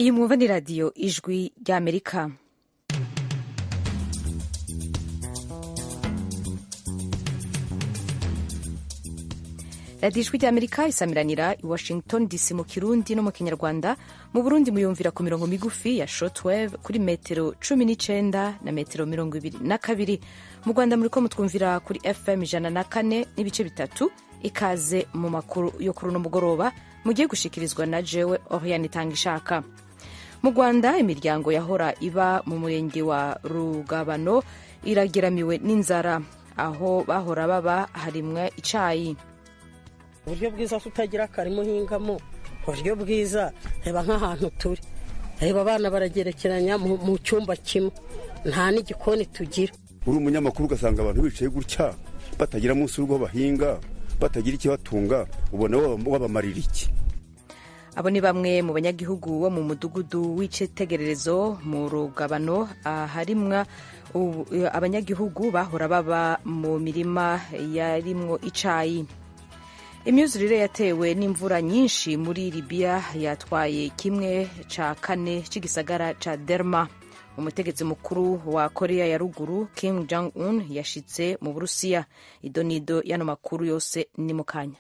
Iyi mwumva ni Radiyo Ijwi ry'Amerika. Radiyo Ijwi ry'Amerika isamiranira i Washington DC mu Kirundi no mu Kinyarwanda. Mu Burundi muyumvira ku mirongo migufi ya shortwave kuri metero 19 na metero 22. Mu Rwanda muriko mutwumvira kuri FM 104.3. Ikaze mu makuru yo kuri uno mugoroba mugiye gushikirizwa na jewe Oriane Itangishaka. Mu Rwanda, imiryango yahora iba mu murenge wa Rugabano irageramiwe n'inzara. Aho bahora baba harimwe icayi. Uburyo bwiza tutagira akarima uhingamo, uburyo bwiza, reba nk'ahantu turi, reba abana baragerekeranya mu cyumba kimwe, nta n'igikoni tugira. Uri umunyamakuru ugasanga abantu bicaye gutya batagira munsi y'urugo bahinga, batagira ikibatunga, ubona wabamarira iki? Abo ni bamwe mu banyagihugu bo mu mudugudu w'icitegererezo mu Rugabano, aharimwa abanyagihugu bahora baba mu mirima yarimwo icayi. Imyuzurire yatewe n'imvura nyinshi muri Libiya yatwaye kimwe ca kane c'igisagara ca Derma. Umutegetsi mukuru wa Korea ya Ruguru Kim Jong Un yashitse mu Burusiya. Idonido y'ano makuru yose ni mukanya.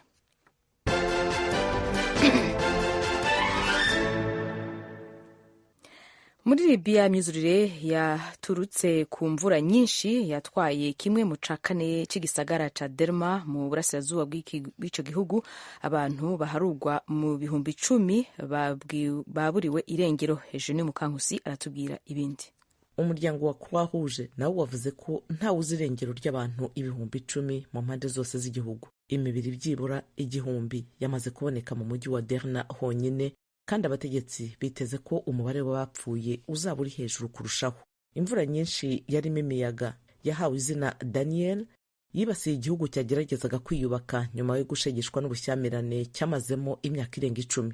Muri Libiya, imyuzurire yaturutse ku mvura nyinshi yatwaye kimwe mu ca kane c'igisagara ca Derma mu burasirazuba bw'ico gihugu. Abantu baharugwa mu 10,000 baburiwe irengero. Hejuru ni Mukankusi aratubwira ibindi. Umuryango wa Croix Rouge nawo wavuze ko ntawe uzi irengero ry'abantu 10,000 mu mpande zose z'igihugu. Imibiri byibura 1,000 yamaze kuboneka mu mujyi wa Derna honyine, kandi abategetsi biteze ko umubare w'abapfuye uzaba uri hejuru kurushaho. Imvura nyinshi yarimo imiyaga yahawe izina Daniel yibasiye igihugu cyageragezaga kwiyubaka nyuma yo gushegeshwa n'ubushyamirane cyamazemo imyaka irenga 10.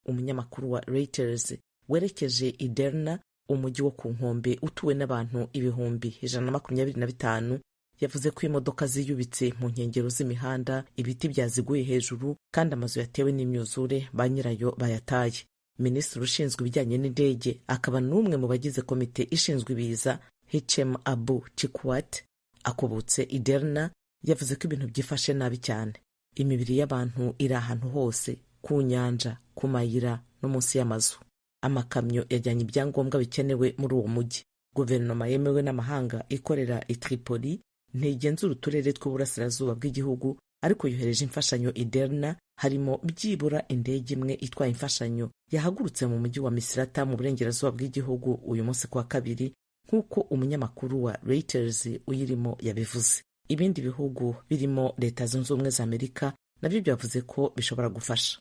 Umunyamakuru wa Reuters werekeje i Derna, umujyi wo ku nkombe utuwe n'abantu 125,000, yavuze ko imodoka ziyubitse mu nkengero z'imihanda, ibiti byaziguye hejuru, kandi amazu yatewe n'imyuzure ba nyirayo bayataye. Minisitiri ushinzwe ibijyanye n'indege akaba n'umwe mu bagize komite ishinzwe ibiza, Hichem Abu Chikwat, akubutse i Derna, yavuze ko ibintu byifashe nabi cyane. Imibiri y'abantu iri ahantu hose, ku nyanja, ku mayira no munsi y'amazu. Amakamyo yajyanye ibyangombwa bikenewe muri uwo mujyi. Guverinoma yemewe n'amahanga ikorera i Tripoli ntigenzura uturere tw'uburasirazuba bw'igihugu, ariko yohereje imfashanyo i Derna, harimo byibura indege imwe itwaye imfashanyo yahagurutse mu mujyi wa Misrata mu burengerazuba bw'igihugu uyu munsi kuwa kabiri, nk'uko umunyamakuru wa Reuters uyirimo yabivuze. Ibindi bihugu birimo Leta Zunze Ubumwe za Amerika nabyo byavuze ko bishobora gufasha.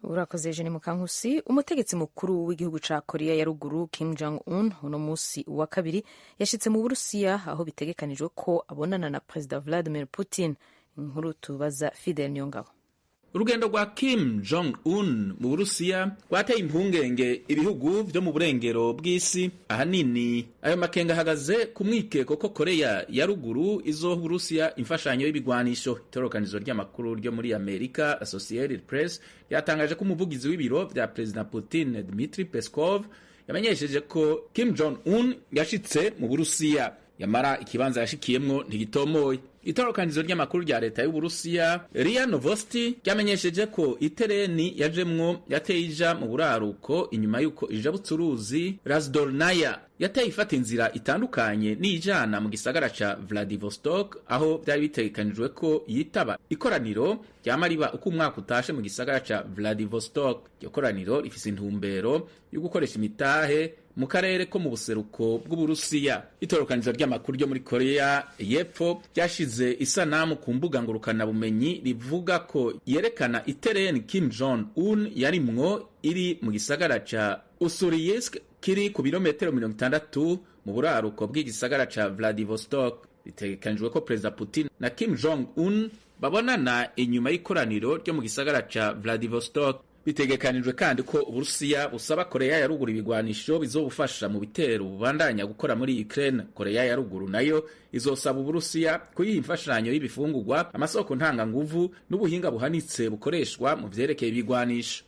Urakoze Jeni Mukankusi. Umutegetsi mukuru w'igihugu ca Korea ya Ruguru Kim Jong Un uno musi wa kabiri yashitse mu Burusiya, aho bitegekanijwe ko abonana na Perezida Vladimir Putin. Inkuru tubaza Fidel Niyongabo. Urugendo rwa Kim Jong Un mu Burusiya rwateye impungenge ibihugu vyo mu burengero bw'isi. Ahanini ayo makenga ahagaze ku mwikeko ko Korea ya Ruguru izoha Uburusiya imfashanyo y'ibigwanisho. Itorokanizo ry'amakuru ryo muri Amerika Associated Press ryatangaje ko umuvugizi w'ibiro vya Perezida Putin Dmitry Peskov yamenyesheje ko Kim Jong Un yashitse mu Burusiya, yamara ikibanza yashikiyemwo ntigitomoye. Itorokanizo ry'amakuru rya leta y'Uburusiya RIA Novosti ryamenyesheje ko itereni yajemwo yateye ija mu buraruko inyuma y'uko ija butsuruzi Razdolnaya yateye ifata inzira itandukanye n'ijana mu gisagara ca Vladivostok, aho vyari bitegekanijwe ko yitaba ikoraniro ryama riba uko umwaka utashe mu gisagara ca Vladivostok. Iryo koraniro rifise intumbero yo gukoresha imitahe mu karere ko mu buseruko bw'Uburusiya. Itorokanizo ry'amakuru ryo muri Korea y'Epfo ryashize isanamu ku mbuga ngurukanabumenyi rivuga ko yerekana itereni Kim Jong Un yarimwo iri mu gisagara ca Ussuriysk kiri ku birometero 60 mu buraruko bw'igisagara ca Vladivostok. Bitegekanijwe ko Perezida Putin na Kim Jong Un babonana inyuma y'ikoraniro ryo mu gisagara ca Vladivostok. Bitegekanijwe kandi ko Uburusiya busaba Korea ya Ruguru ibigwanisho bizobufasha mu bitero bubandanya gukora muri Ukraine. Korea ya Ruguru nayo izosaba Uburusiya kuyiha imfashanyo y'ibifungurwa, amasoko ntanganguvu n'ubuhinga buhanitse bukoreshwa mu vyerekeye ibigwanisho.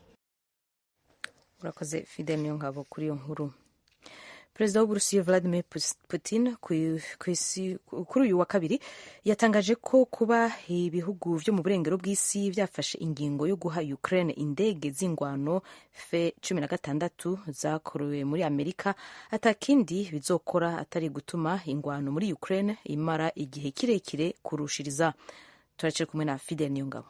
Urakoze Fidel Niyongabo kuri iyo nkuru. Perezida w'Uburusiya Vladimir Putin kuri uyu wa kabiri yatangaje ko kuba ibihugu vyo mu burengero bw'isi vyafashe ingingo yo guha Ukraine indege z'ingwano F-16 zakorewe muri Amerika atakindi bizokora atari gutuma ingwano muri Ukraine imara igihe kirekire kurushiriza. Turacari kumwe na Fidel Niyongabo.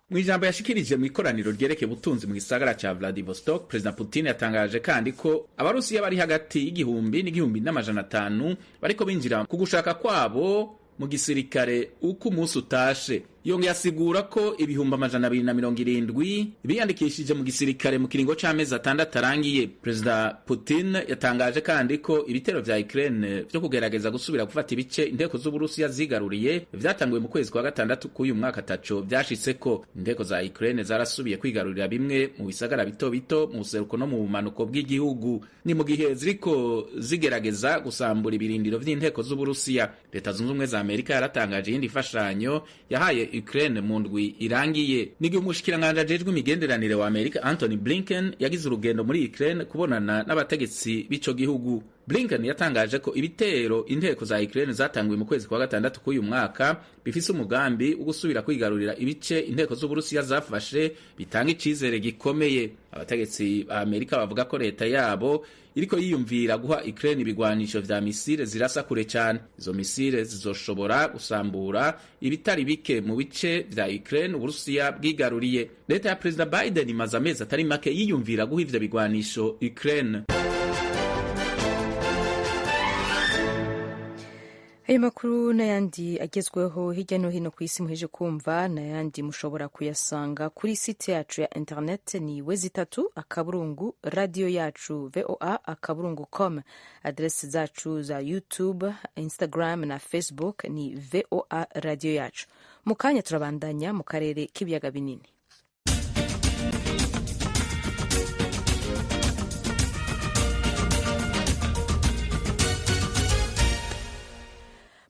Mu ijambo yashikirije mu ikoraniro ryerekeye ubutunzi mu gisagara ca Vladivostok, Perezida Putin yatangaje kandi ko Abarusiya bari hagati y'igihumbi n'1500 bariko binjira ku gushaka kwabo mu gisirikare uko umunsi utashe. Yongeye asigura ko 270,000 biyandikishije mu gisirikare mu kiringo c'amezi 6 arangiye. Perezida Putin yatangaje kandi ko ibitero vya Ukraine vyo kugerageza gusubira gufata ibice inteko z'Uburusiya zigaruriye vyatanguye mu kwezi kwa gatandatu k'uyu mwaka ataco vyashitseko. Inteko za Ukraine zarasubiye kwigarurira bimwe mu bisagara bito bito mu buseruko no mu bumanuko bw'igihugu, ni mu gihe ziriko zigerageza gusambura ibirindiro vy'inteko z'Uburusiya. Leta Zunze Ubumwe za Amerika yaratangaje iyindi mfashanyo yahaye Ukraine mu ndwi irangiye. N'igihe umushikiranganji ajejwe imigenderanire wa Amerika Anthony Blinken yagize urugendo muri Ukraine kubonana n'abategetsi b'ico gihugu. Blinken yatangaje ko ibitero inteko za Ukraine zatanguye mu kwezi kwa gatandatu k'uyu mwaka bifise umugambi wo gusubira kwigarurira ibice inteko z'Uburusiya zafashe bitanga icizere gikomeye. Abategetsi ba Amerika bavuga ko leta yabo iriko yiyumvira guha Ukraine ibigwanisho vya misile zirasa kure cyane. Izo misile zizoshobora gusambura ibitari bike mu bice vya Ukraine Uburusiya bwigaruriye. Leta ya Perezida Biden imaze amezi atari make yiyumvira guha ivyo bigwanisho Ukraine. Ayo makuru n'ayandi agezweho hirya no hino ku isi muheje kumva n'ayandi mushobora kuyasanga kuri site yacu ya internet ni www.radioyacu.voa.com. Adresi zacu za YouTube, Instagram na Facebook ni VOA Radio Yacu. Mu kanya turabandanya mu karere k'ibiyaga binini.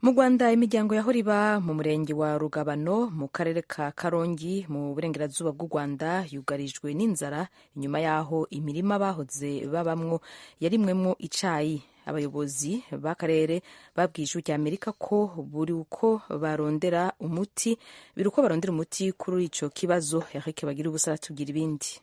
Mu Rwanda, imiryango yahora iba mu murenge wa Rugabano mu karere ka Karongi mu burengerazuba bw'u Rwanda yugarijwe n'inzara inyuma y'aho imirima bahoze babamwo yarimwemwo icayi. Abayobozi b'akarere babwiye Ijwi rya Amerika ko buri uko barondera umuti kuri ico kibazo. Eric Bagira ubusa aratubwira ibindi.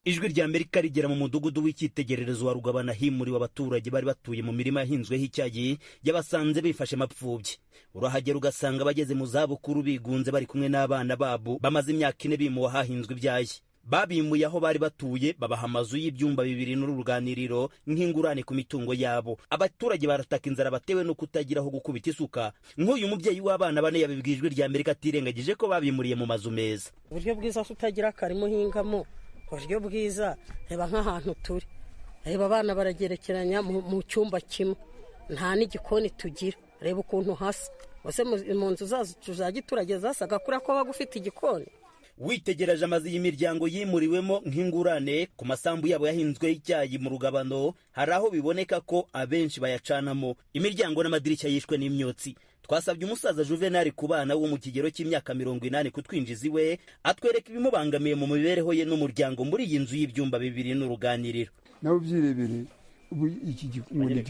Ijwi rya Amerika rigera mu mudugudu w'icyitegererezo wa Rugabana himuriwe abaturage bari batuye mu mirima yahinzweho icyayi, yabasanze bifashe mapfubyi. Urahagera ugasanga bageze mu zabukuru bigunze bari kumwe n'abana babo bamaze imyaka 4 bimuwe ahahinzwe ibyayi. Babimuye aho bari batuye babaha amazu y'ibyumba 2 n'uruganiriro nk'ingurane ku mitungo yabo. Abaturage barataka inzara batewe no kutagira aho gukubita isuka. Nk'uyu mubyeyi w'abana 4 yabibwiye Ijwi rya Amerika atirengagije ko babimuriye mu mazu meza. Uburyo bwiza tutagira akarimo uhingamo, uburyo bwiza reba nk'ahantu turi, reba abana baragerekeranya mu cyumba kimwe, nta n'igikoni tugira, reba ukuntu hasa. Ese mu nzu zacu za giturage zasaga kuriya ko waba ufite igikoni? Witegereje amazu y'imiryango yimuriwemo nk'ingurane ku masambu yabo yahinzwe icyayi mu Rugabano, hari aho biboneka ko abenshi bayacanamo. Imiryango n'amadirishya yishwe n'imyotsi. Twasabye umusaza Juvenal Kubana wo mu kigero cy'imyaka 80 kutwinjiza iwe, atwereka ibimubangamiye mu mibereho ye n'umuryango muri iyi nzu y'ibyumba 2 n'uruganiriro. Nawe ubyirebere ubu iki gikoni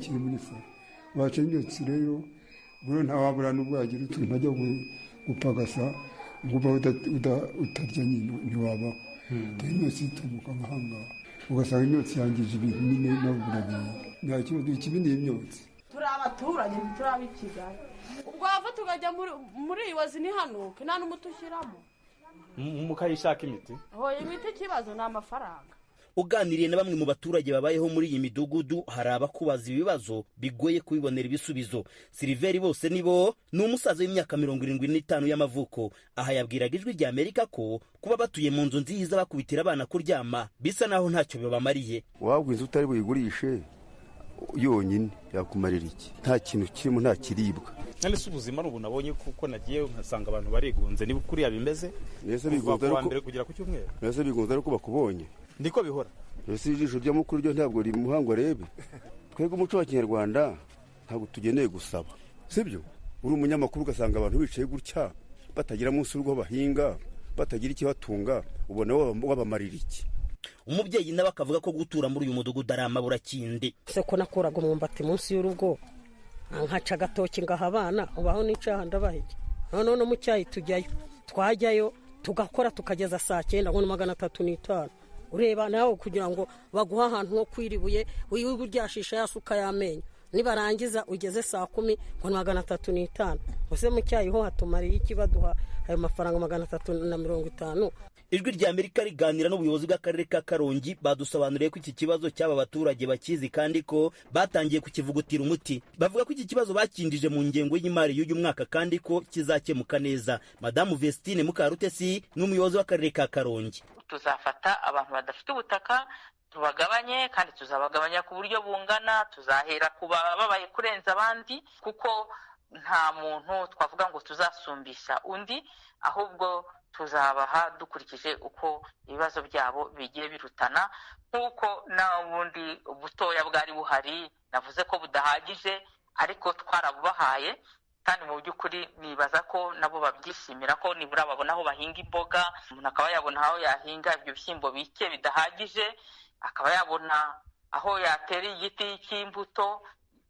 kiri muri salo waca imyotsi rero, buro ntawabura n'ubwo yagira utuntu ajya gupagasa ngo utarya nyine ntiwabaho. Rero imyotsi itumuka nk'ahangaha ugasanga imyotsi yangije ibintu nyine, nawe urabireba nta kibazo. Ikibi ni imyotsi. Turi abaturage ntituri ab'i Kigali, ubwo wava tukajya muri iyi wazi ntihanuke nta n'umuti ushyiramo mukayishaka imiti. Hoya imiti ikibazo ni amafaranga. Uganiriye na bamwe mu baturage babayeho muri iyi midugudu, hari abakubaza ibibazo bigoye kubibonera ibisubizo. Siliveri bose nibo ni umusaza w'imyaka 75 y'amavuko. Aha yabwiraga Ijwi rya Amerika ko kuba batuye mu nzu nziza bakubitira abana kuryama bisa naho ntacyo bibamariye. Wabwa inzu utari buyigurishe yonyine yakumarira iki? Nta kintu kirimo, nta kiribwa. None se ubuzima ubu nabonye kuko nagiye nkasanga abantu barigunze, niba kuriya bimeze kuva mbere kugera ku cyumweru. Nese bigunze ariko bakubonye niko bihora. Ese ijisho rya mukuru ryo ntabwo rimuha ngo arebe. Twebwe umuco wa Kinyarwanda ntabwo tugeneye gusaba, sibyo? Uri umunyamakuru ugasanga abantu bicaye gutya batagira munsi y'urugo bahinga, batagira ikibatunga, ubona wabamarira iki? Umubyeyi nawe akavuga ko gutura muri uyu mudugudu ari amaburakindi. Se ko nakuraga umwumbati munsi y'urugo nkaca agatoki ngaha abana, ubaho n'icaha ndabahege. Noneho no mu cyayi tujyayo, twajyayo tugakora tukageza saa 9 ngo 305. Ureba nawe kugira ngo baguha ahantu ho kwiribuye wiwe uryashisha yasuka y'amenyo, nibarangiza ugeze saa 10 ngo 305. Use mu cyayi ho hatumariye iki baduha ayo mafaranga 350? Ijwi rya Amerika riganira n'ubuyobozi bw'akarere ka Karongi badusobanuriye ko iki kibazo cy'aba baturage bakizi kandi ko batangiye kukivugutira umuti. Bavuga ko iki kibazo bakindije mu ngengo y'imari y'uyu mwaka kandi ko kizakemuka neza. Madamu Vestine Mukarutesi ni umuyobozi w'akarere ka Karongi. Tuzafata abantu badafite ubutaka tubagabanye, kandi tuzabagabanya ku buryo bungana. Tuzahera ku babaye kurenza abandi, kuko nta muntu twavuga ngo tuzasumbisha undi, ahubwo tuzabaha dukurikije uko ibibazo byabo bigiye birutana, nk'uko n'ubundi butoya bwari buhari navuze ko budahagije, ariko twarabubahaye. Kandi mu by'ukuri nibaza ko nabo babyishimira ko nibura babona aho bahinga imboga, umuntu akaba yabona aho yahinga ibyo bishyimbo bike bidahagije, akaba yabona aho yatera igiti cy'imbuto,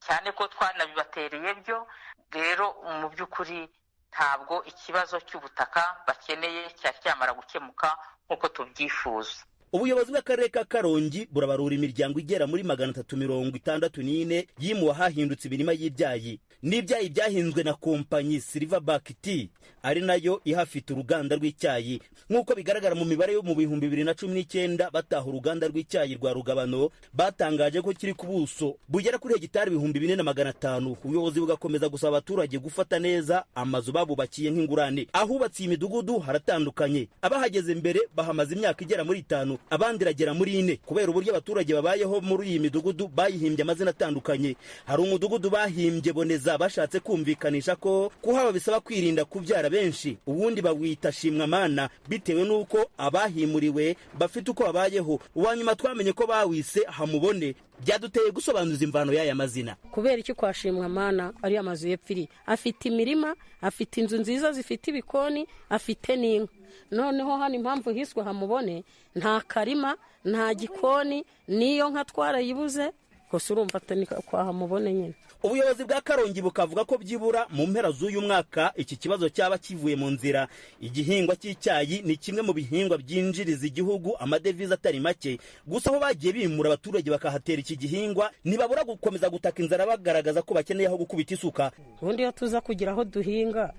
cyane ko twanabibatereye byo. Rero mu by'ukuri ntabwo ikibazo cy'ubutaka bakeneye cyari cyamara gukemuka nk'uko tubyifuza. Ubuyobozi bw'akarere ka Karongi burabarura imiryango igera muri 364 yimuwe ahahindutse imirima y'ibyayi. N'ibyayi byahinzwe na kompanyi Silverback Tea, ari nayo ihafite uruganda rw'icyayi. Nk'uko bigaragara mu mibare yo mu 2019 bataha uruganda rw'icyayi rwa Rugabano, batangaje ko kiri ku buso bugera kuri hegitari 4500. Ubuyobozi bugakomeza gusaba abaturage gufata neza amazu babubakiye nk'ingurane. Ahubatse iyi midugudu haratandukanye, abahageze mbere bahamaze imyaka igera muri 5, abandi iragera muri 4. Kubera uburyo abaturage babayeho muri iyi midugudu bayihimbye amazina atandukanye. Hari umudugudu bahimbye Boneza, bashatse kumvikanisha ko kuhaba bisaba kwirinda kubyara benshi. Ubundi bawita Shimwamana bitewe n'uko abahimuriwe bafite uko babayeho. Uwanyuma twamenye ko bawise Hamubone. Byaduteye gusobanuza imvano y'aya mazina. Kubera iki kwa Shimwamana ari amazu yepfiri, afite imirima, afite inzu nziza zifite ibikoni, afite n'inka. Noneho hano impamvu hiswe Hamubone, nta karima, nta gikoni, niyo nka twarayibuze. Gusa urumva atari kwa Hamubone nyine. Ubuyobozi bwa Karongi bukavuga ko byibura mu mpera z'uyu mwaka iki kibazo cyaba kivuye mu nzira. Igihingwa cy'icyayi ni kimwe mu bihingwa byinjiriza igihugu amadevize atari make. Gusa aho bagiye bimura abaturage bakahatera iki gihingwa ntibabura gukomeza gutaka inzara, bagaragaza ko bakeneye aho gukubita isuka. Ubundi iyo tuza kugira aho duhinga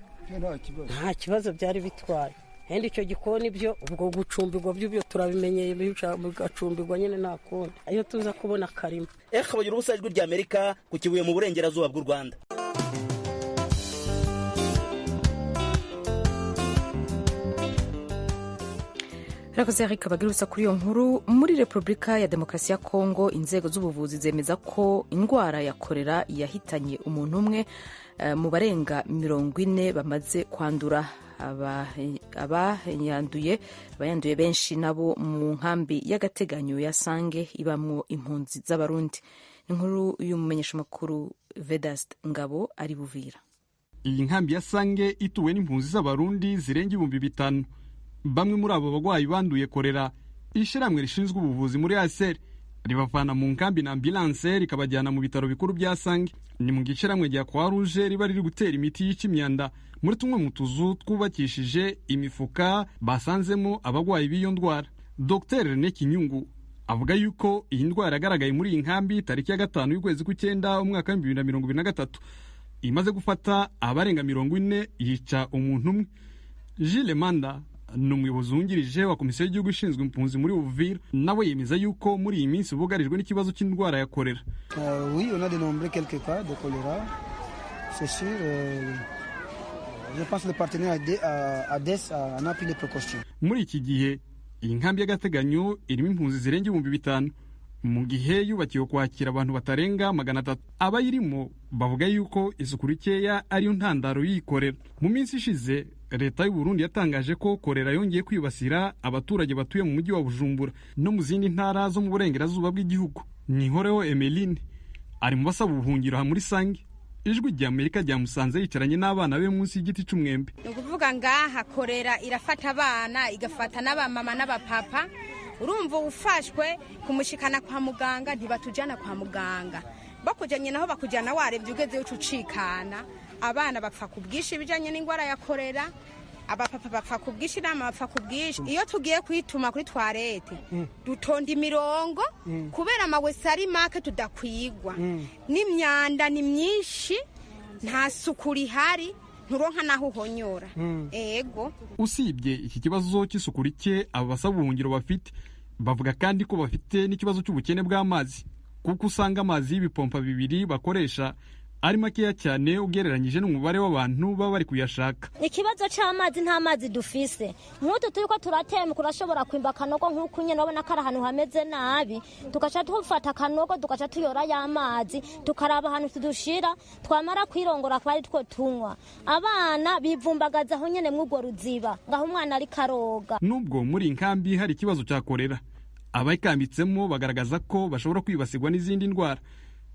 nta kibazo byari bitwaye. Hindi icyo gikoni byo ubwo gucumbirwa byo turabimenyeye, bigacumbirwa nyine nta kundi. Iyo tuza kubona karima. Bagira ubusa Ijwi rya Amerika ku Kibuye mu burengerazuba bw'u Rwanda. Rakoze Eric Bagirusa kuri iyo nkuru. Muri Republika ya Demokarasi ya Kongo inzego z'ubuvuzi zemeza ko indwara ya kolera yahitanye umuntu umwe mu barenga 40 bamaze kwandura. Abayanduye benshi nabo mu nkambi y'agateganyo ya Sange ibamwo impunzi z'Abarundi. Inkuru y'umumenyeshamakuru Vedaste Ngabo ari Buvira. Iyi nkambi ya Sange ituwe n'impunzi z'Abarundi zirenga 5000. Bamwe muri abo bagwayi banduye korera, ishyirahamwe rishinzwe ubuvuzi muri ASR ribavana mu nkambi na ambulance rikabajyana mu bitaro bikuru bya Sange. Ni mu gishyirahamwe rya Croix Rouge riba riri gutera imiti yica imyanda muri tumwe mu tuzu twubakishije imifuka basanzemo abagwayi b'iyo ndwara. Dr René Kinyungu avuga yuko iyi ndwara yagaragaye muri iyi nkambi tariki ya 5 y'ukwezi kw'icyenda umwaka wa 2023, imaze gufata abarenga 40 yica umuntu umwe. Gilles Manda ni umuyobozi wungirije wa komisiyo y'igihugu ishinzwe impunzi muri Uvira, nawe yemeza yuko muri iyi minsi bugarijwe n'ikibazo cy'indwara ya kolera. Oui, on a dénombré quelques cas de choléra. C'est sûr, je pense que le partenaire ADES en a pris les précautions. Muri iki gihe iyi nkambi y'agateganyo irimo impunzi zirenga 5000, mu gihe yubakiwe kwakira abantu batarenga 300. Abayirimo bavuga yuko isuku rikeya ariyo ntandaro y'ikorera. Mu minsi ishize Leta y'u Burundi yatangaje ko korera yongeye kwibasira abaturage batuye mu mujyi wa Bujumbura no mu zindi ntara zo mu burengerazuba bw'igihugu. Nihoreho Emeline ari mu basaba ubuhungiro aha muri Sange. Ijwi rya Amerika ryamusanze yicaranye n'abana be munsi y'igiti c'umwembe. Ni ukuvuga ngaha korera irafata abana, igafata n'abamama n'abapapa. Urumva ufashwe kumushikana kwa muganga, ntibatujana kwa muganga, bakujanye naho bakujana warebye ugezeyo ucicikana. Abana bapfa ku bwinshi ibijanye n'ingwara ya korera, abapapa bapfa ku bwinshi, inama bapfa ku bwinshi. Iyo tugiye kwituma kuri toilette dutonda imirongo kubera amawese ari make, tudakwigwa n'imyanda ni myinshi, nta suku rihari, nturonka naho uhonyora. Ego. Usibye iki kibazo cy'isuku rike aba basaba ubuhungiro bafite, bavuga kandi ko bafite n'ikibazo cy'ubukene bw'amazi, kuko usanga amazi y'ibipompa bibiri bakoresha ari makeya cyane ugereranyije n'umubare w'abantu baba bari kuyashaka. Ikibazo c'amazi, nta mazi dufise. Nk'utu turiko turatemba, urashobora kwimba akanogo nk'uku nyene, urabona ko ari ahantu hameze nabi, tugaca dufata akanogo, tugaca tuyora y'amazi, tukaraba ahantu tudushira, twamara kwirongora akaba ari two tunywa. Abana bivumbagaza aho nyene mw'urwo ruziba, ngaho umwana ariko aroga. Nubwo muri iyi nkambi hari ikibazo cya korera, abayikambitsemo bagaragaza ko bashobora kwibasirwa n'izindi ndwara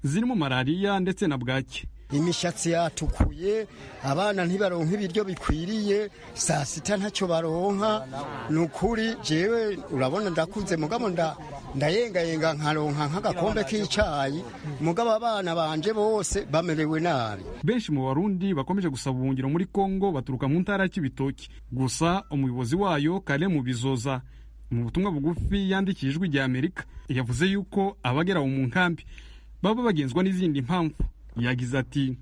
zirimo malariya ndetse na bwaki. Imishatsi yatukuye, abana ntibaronka ibiryo bikwiriye, saa sita ntacyo baronka. Ni ukuri jewe urabona ndakuze, mugabo ndayengayenga nkaronka nk'agakombe k'icayi, mugabo abana banje bose bamerewe nabi. Benshi mu Barundi bakomeje gusaba ubuhungiro muri Kongo baturuka mu ntara ya Cibitoke. Gusa umuyobozi wayo Kale Mubizoza, mu butumwa bugufi yandikiye Ijwi rya Amerika, yavuze yuko abagera mu nkambi baba bagenzwa n'izindi mpamvu. Yagize ati: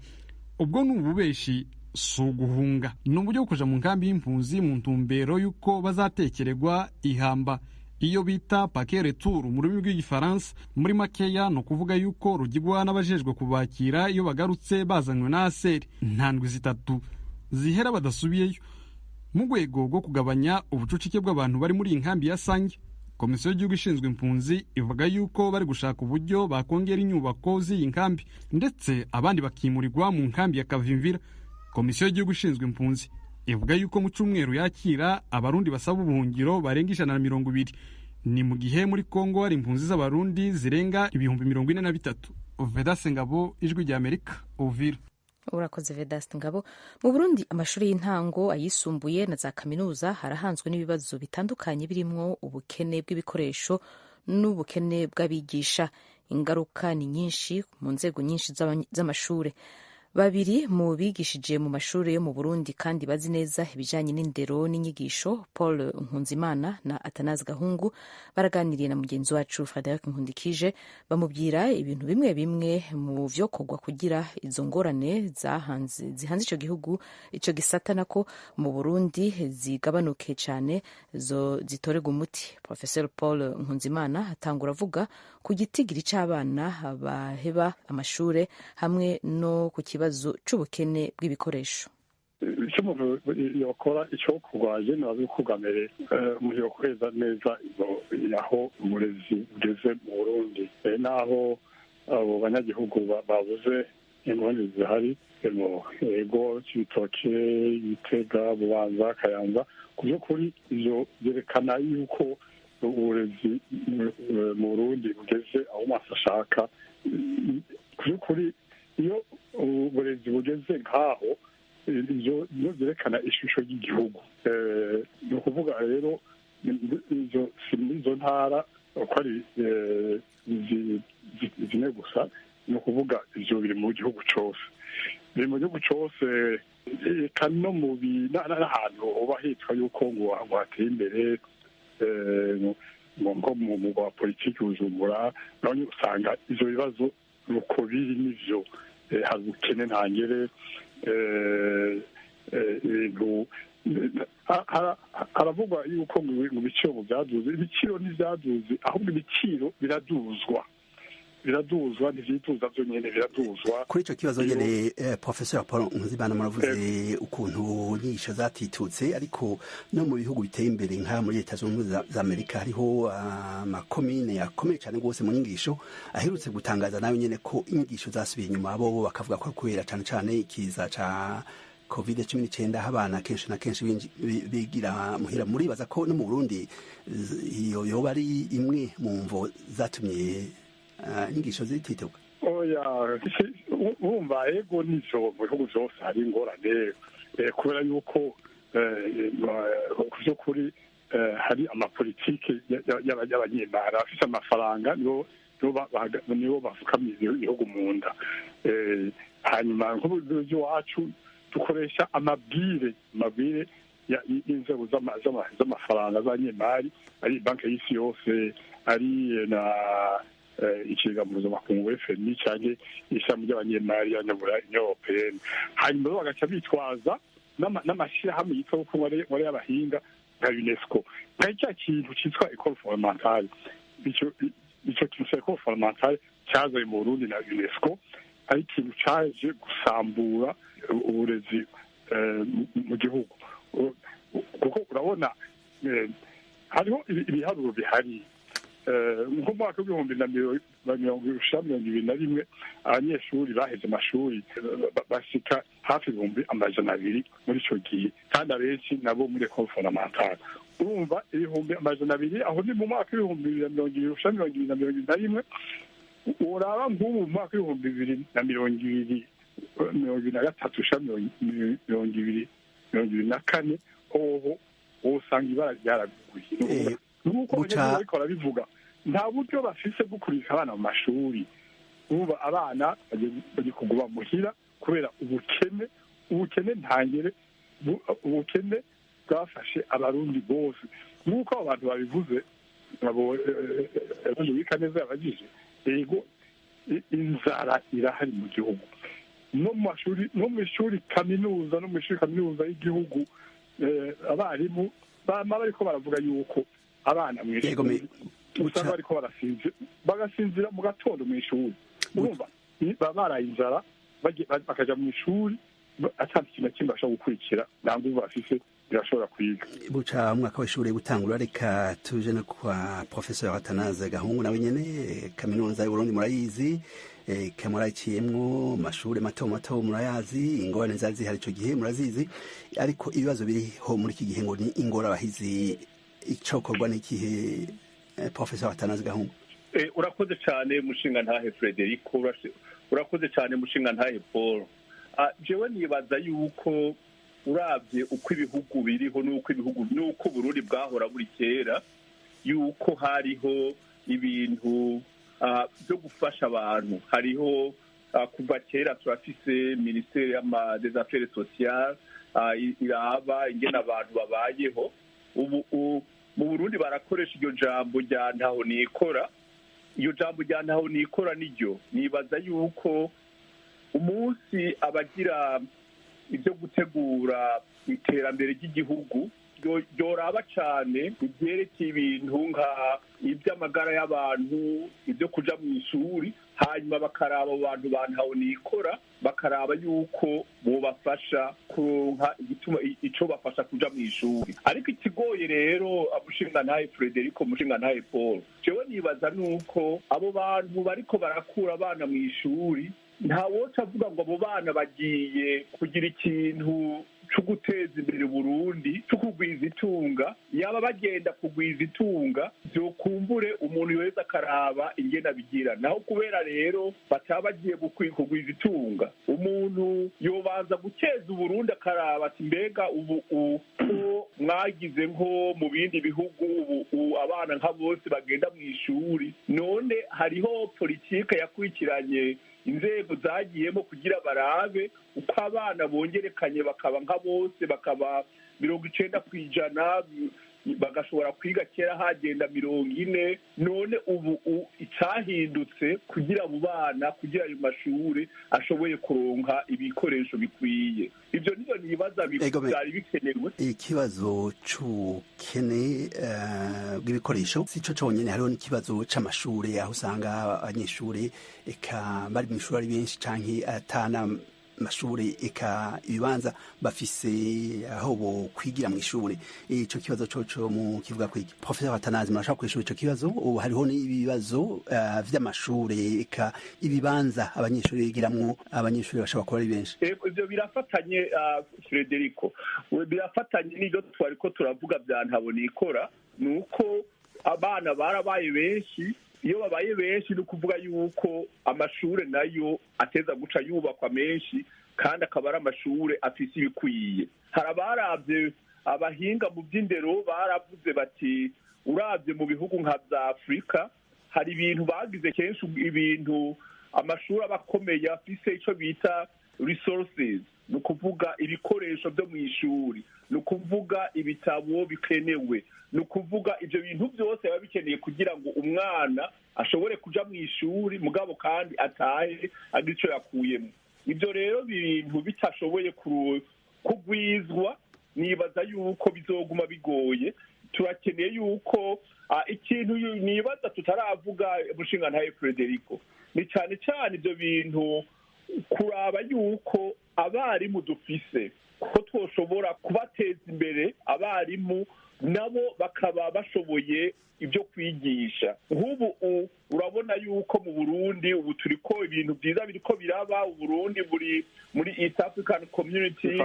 "Ubwo ni ububeshi, si uguhunga, ni uburyo bwo kuja mu nkambi y'impunzi mu ntumbero y'uko bazatekererwa ihamba, iyo bita paquet retour mu rurimi rw'Igifaransa. Muri makeya ni ukuvuga yuko rugigwa n'abajejwe kubakira iyo bagarutse bazanywe na aseri, nta ndwi 3 zihera badasubiyeyo." Mu rwego rwo kugabanya ubucucike bw'abantu bari muri iyi nkambi ya Sange, Komisiyo y'igihugu ishinzwe impunzi ivuga yuko bari gushaka uburyo bakongera inyubako z'iyi nkambi, ndetse abandi bakimurirwa mu nkambi ya Kavimvira. Komisiyo y'igihugu ishinzwe impunzi ivuga yuko mu cyumweru yakira Abarundi basaba ubuhungiro barenga 120. Ni mu gihe muri Kongo hari impunzi z'Abarundi zirenga 43,000. Vedaste Ngabo, Ijwi rya Amerika, Uvira. Urakoze Vedaste Ngabo. Mu Burundi amashuri y'intango, ayisumbuye na za kaminuza harahanzwe n'ibibazo bitandukanye birimwo ubukene bw'ibikoresho n'ubukene bw'abigisha. Ingaruka ni nyinshi mu nzego nyinshi z'amashure. Babiri mu bigishije mu mashuri yo mu Burundi kandi bazi neza ibijanye n'indero n'inyigisho, Paul Nkunzimana na Athanase Gahungu, baraganiriye na mugenzi wacu Frederic Nkundikije, bamubwira ibintu bimwe bimwe mu vyokorwa kugira izo ngorane zihanze ico gihugu, ico gisata nako mu Burundi, zigabanuke cane, zo zitorerwa umuti. Professor Paul Nkunzimana atangura avuga ku gitigiri c'abana baheba amashure hamwe no ku kibazo c'ubukene bw'ibikoresho. Icyo umuntu yakora, icyo kurwaye nazo ubwa mbere umuntu yokweza neza aho uburezi bugeze mu Burundi, n'aho abo banyagihugu babuze ingorane zihari, ego Cibitoke, Gitega, Bubanza, Kayanza. Ku by'ukuri ivyo byerekana yuko uburezi mu Burundi bugeze aho amaso ashaka. Ku by'ukuri iyo uburezi bugeze nk'aho, ibyo byerekana ishusho y'igihugu. Ni ukuvuga rero si muri izo ntara uko ari zine gusa, ni ukuvuga ibyo biri mu gihugu cyose, biri mu gihugu cyose, eka no mu n'ahantu uba hitwa yuko ngo hateye imbere, nko mu mugwa wa politiki Bujumbura, naho usanga ivyo bibazo nuko biri. Nivyo, hari ubukene ntangere, ibintu haravugwa yuko ngo ibiciro ngo byaduze. Ibiciro ntibyaduze, ahubwo ibiciro biraduzwa, biraduzwa, ntivyituza vyonyene, biraduzwa. Kuri ico kibazo nyene, Professor Paul Nkunzimana, muravuze ukuntu inyigisho zatitutse, ariko no mu bihugu biteye imbere nka muri Leta Zunze Ubumwe za Amerika hariho amakomine akomeye cane rwose mu nyigisho aherutse gutangaza nayo nyene ko inyigisho zasubiye inyuma. Bo bakavuga ko kubera cane cane ikiza ca COVID-19, aho abana kenshi na kenshi bigira muhira. Muribaza ko no mu Burundi iyo yoba ari imwe mu mvo zatumye inyigisho zitituka? Oya, urumva, ego nivyo, mu bihugu vyose hari ingorane, kubera yuko ku vy'ukuri hari amapolitike y'abanyemari abafite amafaranga nibo bafukamiye ibihugu mu nda. Hanyuma nk'uburyo iwacu dukoresha amabwire y'inzego z'amafaranga z'abanyemari, ari Banki y'Isi Yose, ari na ikigega mpuzamakungu FMI, cyangwa ishami ry'abanyemari y'abanyaburayi, Union Européenne. Hanyuma bagaca bitwaza n'amashyirahamwe yitwa ko ari y'abahinga nka UNESCO, nka cya kintu cyitwa école fondamentale. Icyo kintu cya école fondamentale cyazanye mu Burundi na UNESCO ari ikintu cyaje gusambura uburezi mu gihugu, kuko urabona hariho ibiharuro bihari. Nko mu mwaka w'2021 abanyeshuri baheze amashuri bashika hafi 200,000 muri ico gihe, kandi abenshi nabo muri école fondamentale. Urumva 200,000, aho ni mu mwaka w'2020/2021. Uraba nk'ubu mu mwaka w'2020 2023 /2024 hoho wosanga ibara ryaraguye. Nk'uko abanyagihugu bariko barabivuga, nta buryo bafise bwo kurika abana mu mashuri. Ubu abana bagiye kuguma muhira kubera ubukene, ubukene ntangere, ubukene bwafashe Abarundi bose. Nk'uko abo bantu babivuze, abo neza yabagije, yego, inzara irahari mu gihugu, no mu mashuri, no mu ishuri kaminuza, no mu ishuri kaminuza y'igihugu. Abarimu bama bariko baravuga yuko abana mu ishuri usanga bariko barasinzira, bagasinzira mu gatondo mu ishuri. Urumva baba baraye inzara, bakaja mu ishuri ata kintu na kimwe bashobora gukurikira, nta nguvu bafise birashobora kwiga. Buca umwaka w'ishuri gutangura, reka tuje no kwa Professeur Atanaze Gahungu nawe nyene. Kaminuza y'Uburundi murayizi, murayiciyemwo, amashuri mato mato murayazi, ingorane zari zihari ico gihe murazizi, ariko ibibazo biriho muri iki gihe ngo ni ingorabahizi. Icokorwa n'ikihe, Professeur Atanaze Gahungu? Urakoze cyane mushinga ntahe Frederico, urakoze cyane mushinga ntahe Paul. Jewe nibaza yuko urabye uko ibihugu biriho n'uko ibihugu n'uko Burundi bwahora buri kera, yuko hariho ibintu byo gufasha abantu. Hariho kuva kera turafise ministère des affaires sociales iraba ingene abantu babayeho. Ubu mu Burundi barakoresha iryo jambo rya ntaho nikora. Iyo jambo rya ntaho nikora niryo nibaza yuko umunsi abagira ibyo gutegura iterambere ry'igihugu ryoraba cane ibyerekeye ibintu nka iby'amagara y'abantu, ibyo kuja mu ishuri, hanyuma bakaraba abo bantu ba ntaho nikora, bakaraba yuko bobafasha kuronka igituma ico bafasha kuja mu ishuri. Ariko ikigoye rero, mushinga ntahe Frederico, mushinga ntahe Paul, jewe nibaza nuko abo bantu bariko barakura abana mu ishuri, nta woca avuga ngo abo bana bagiye kugira ikintu co guteza imbere Burundi, co kugwiza itunga. Yaba bagenda kugwiza itunga, vyokumbure umuntu wese akaraba ingene abigira. Naho kubera rero bataba bagiye kugwiza itunga, umuntu yobanza gukeza Uburundi, akaraba ati: mbega ubu ko mwagize nko mu bindi bihugu, ubu abana nka bose bagenda mu ishuri, none hariho politike yakurikiranye inzego zagiyemo kugira barabe uko abana bongerekanye bakaba nka bose, bakaba 90%, bagashobora kwiga? Kera hagenda 40. None ubu icahindutse kugira abo bana, kugira ayo mashuri ashoboye kuronka ibikoresho bikwiye? Ivyo nivyo nibaza byari bikenewe. Ikibazo c'ubukene bw'ibikoresho si co conyene, hariho n'ikibazo c'amashure, aho usanga abanyeshure eka bari mw'ishuri ari benshi, canke atana mashure eka ibibanza bafise aho bo kwigira mu ishure. Ico kibazo coco mu kivuga kwiki, Professeur Atanazi? Murashaka kwishura ico kibazo? Ubu hariho n'ibibazo vy'amashure, eka ibibanza abanyeshuri bigiramwo, abanyeshuri bashobora kuba ari benshi. Ivyo birafatanye, Frederico, birafatanye n'ivyo twariko turavuga vya ntabo nikora. Nuko abana barabaye benshi. Iyo babaye benshi, ni ukuvuga yuko amashure nayo ateza guca yubakwa menshi, kandi akaba ari amashure afise ibikwiye. Hari abaravye Abahinga mu by'indero baravuze bati urabye mu bihugu nka bya Afurika hari ibintu bagize kenshi, ibintu amashuri aba akomeye afise icyo bita resources, ni ukuvuga ibikoresho byo mu ishuri, ni ukuvuga ibitabo bikenewe, ni ukuvuga ibyo bintu byose biba bikeneye kugira ngo umwana ashobore kuja mu ishuri, mugabo kandi atahe agira icyo yakuyemo. Ibyo rero bintu bitashoboye kugwizwa, nibaza yuko bizoguma bigoye. Turakeneye yuko ikintu nibaza tutaravuga, umushingantahe Frederico, ni cyane cyane ibyo bintu kuraba yuko abarimu dufise ko twoshobora kubateza imbere, abarimu nabo bakaba bashoboye ibyo kwigisha. Nk'ubu urabona yuko mu Burundi ubu turiko ibintu byiza biriko biraba. Uburundi buri muri East African Community,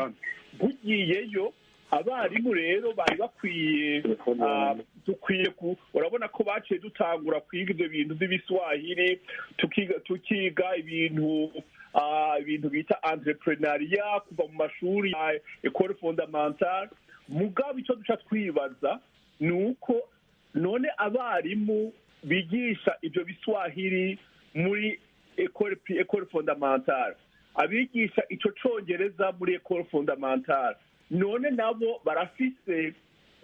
bugiyeyo abarimu rero bari bakwiye, dukwiye, urabona ko baciye dutangura kwiga ibyo bintu by'ibiswahili, tukiga ibintu bita entrepreneuriat kuva mu mashuri ya école fondamentale. Mugabo icyo duca twibaza ni uko none abarimu bigisha ibyo biswahili muri école fondamentale, abigisha ico congereza muri école fondamentale, none nabo barafise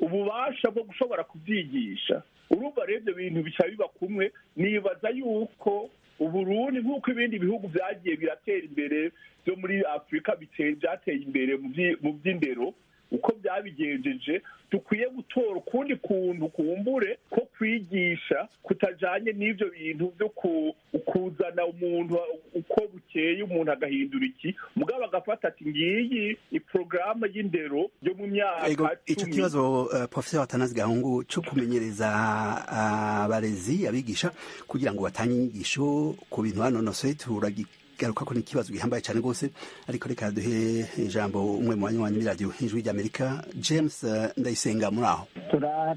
ububasha bwo gushobora kubyigisha? Urumva rero ibyo bintu bica biba kumwe. Nibaza yuko Uburundi, nk'uko ibindi bihugu byagiye biratera imbere byo muri Afurika byateye imbere mu by'indero, uko byabigenjeje, dukwiye gutora ukundi kuntu kumbure ko kwigisha kutajanye n'ivyo bintu byo kuzana umuntu uko bukeye, umuntu agahindura iki, mugabo agafata ati ngiyi iporogaramu y'indero yo mu myaka Ico 10. kibazo, Professor Atanazi Gahungu, cyo kumenyereza abarezi, abigisha kugira ngo batange inyigisho ku bintu banonosoye, turagigaruka ko ni ikibazo gihambaye cyane rwose. Ariko reka duhe ijambo umwe mu banywanyi b'iradiyo Ijwi ry'Amerika, James Ndayisenga. Muri aho?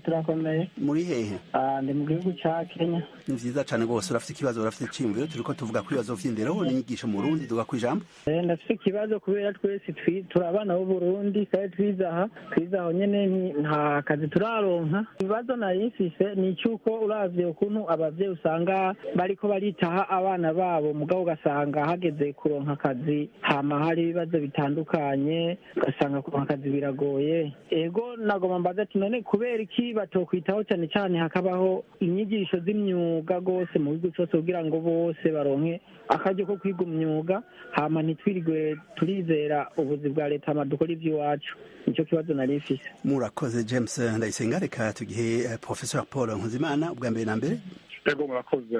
Turakomeye. Muri hehe? Ndi mu gihugu ca Kenya. Ni vyiza cyane rwose. Urafite ikibazo, urafite iciyumviro? Turiko tuvuga ku bibazo vy'indero n'inyigisho mu Burundi. Duga kw'ijambo. Ndafite ikibazo kubera twese turi abana b'Uburundi kandi twize aha, twize aho nyene, nta kazi turaronka. Ibibazo nari mfise ni icy'uko uravye ukuntu abavyeyi usanga bariko baritaha abana babo, mugabo ugasanga hageze kuronka akazi hama hari ibibazo bitandukanye, ugasanga kuronka akazi biragoye. Ego, nagomba mbaza ati none kubera iki batokwitaho cyane cyane hakabaho inyigisho z'imyuga rwose mu gihugu cyose, kugira ngo bose baronke akaryo ko kwiga imyuga, hama ntitwirirwe turizera ubuzi bwa leta, hama dukora iby'iwacu? Nicyo kibazo nari mfise. Murakoze, James Ndayisenga. Reka tugihe Professor Paul Nkuzimana ubwa mbere na mbere. Ego, murakoze.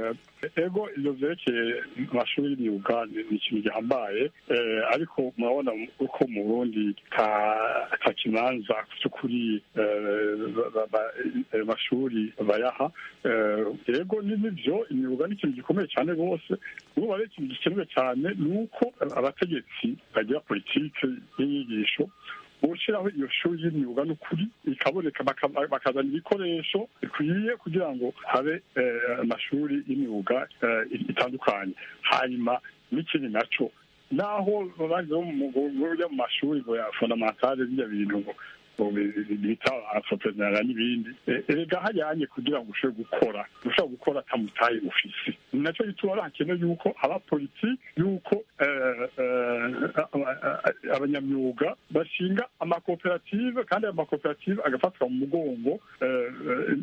Ego, ibyo byerekeye amashuri y'imyuga ni ikintu gihambaye, ariko murabona uko mu Burundi ta kimanza cy'ukuri ayo mashuri bayaha. Ego, ni nivyo, imyuga ni ikintu gikomeye cyane rwose. Ubu rero ikintu gikenewe cyane ni uko abategetsi bagira politike y'inyigisho gushyiraho iyo shuri y'imyuga n'ukuri ikaboneka, bakazana ibikoresho bikwiye kugira ngo habe amashuri y'imyuga itandukanye. Hanyuma n'ikindi naco, naho bagize mu mashuri ngo ya fondamentale, bijya bintu ngo bita entrepreneuriat n'ibindi, erega hajyanye kugira ngo ushobore gukora, ushobora gukora atamutahe ufise. Ni nacyo gituma hakenewe yuko haba politiki yuko abanyamyuga bashinga amakoperative, kandi ayo makoperative agafatwa mu mugongo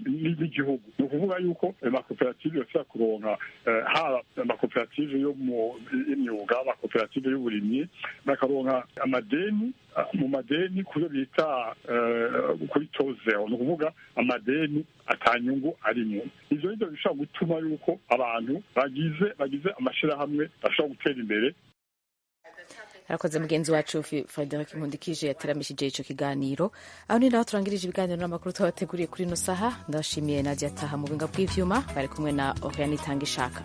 n'igihugu. Ni ukuvuga yuko ayo makoperative yose kuronka, haba amakoperative yo mu y'imyuga, amakoperative y'uburimyi, bakaronka amadeni, mu madeni kubyo bita kuri taux zéro, ni ukuvuga amadeni atanyungu arimo. Ivyo nivyo bishobora gutuma yuko abantu bagize amashirahamwe bashobora gutera imbere. Arakoze mugenzi wacu Frederic Nkundikije yateramishije ico kiganiro. Aho ni naho turangirije ibiganiro n'amakuru twabateguriye kuri ino saha. Ndabashimiye Nadia Taha mu buhinga bw'ivyuma, bari kumwe na Oriane Itanga Ishaka.